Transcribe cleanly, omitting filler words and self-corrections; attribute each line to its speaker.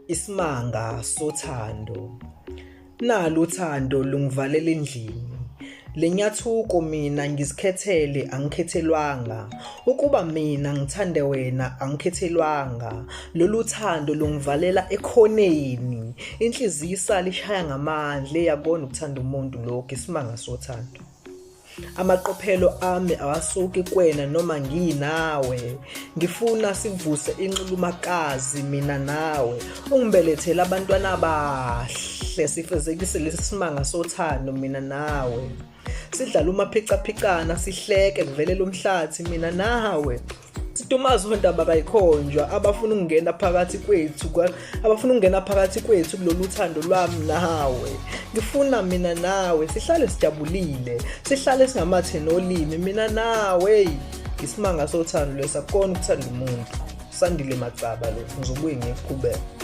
Speaker 1: Isimanga sothando. Nalu uthando lungivalela endlini. Le nyathuko mina ngizikhethele angikhethelwanga. Ukuba mina ngithande wena angikhethelwanga. Lolu thando lungivalela ekhoneni. Inhliziyo isala ishaya ngamandla eyakona ukuthanda umuntu lokhu isimanga sothando. Amaqophelo ami awasuki kwena noma nginawe. Ngifuna sivuse inxulumakazi mina nawe. Ungibelethele abantwana abahle sifezekise lesi simanga sothando mina nawe. Sidlala umaphicaphicana sihleke kuvelela umhlathi mina nawe. Sidumaze ondaba kayikhonjwa abafuna ukungena phakathi kwethu abafuna ukungena phakathi kwethu kulolu thando lwami nawe. Ngifuna mina nawe sihlale sijabulile, sihlale singamathe nolimi mina nawe. Isimanga sothando lesi akukona ukuthanda umuntu. Sandile Macaba lo, ngizobuye ngikuqhubeke.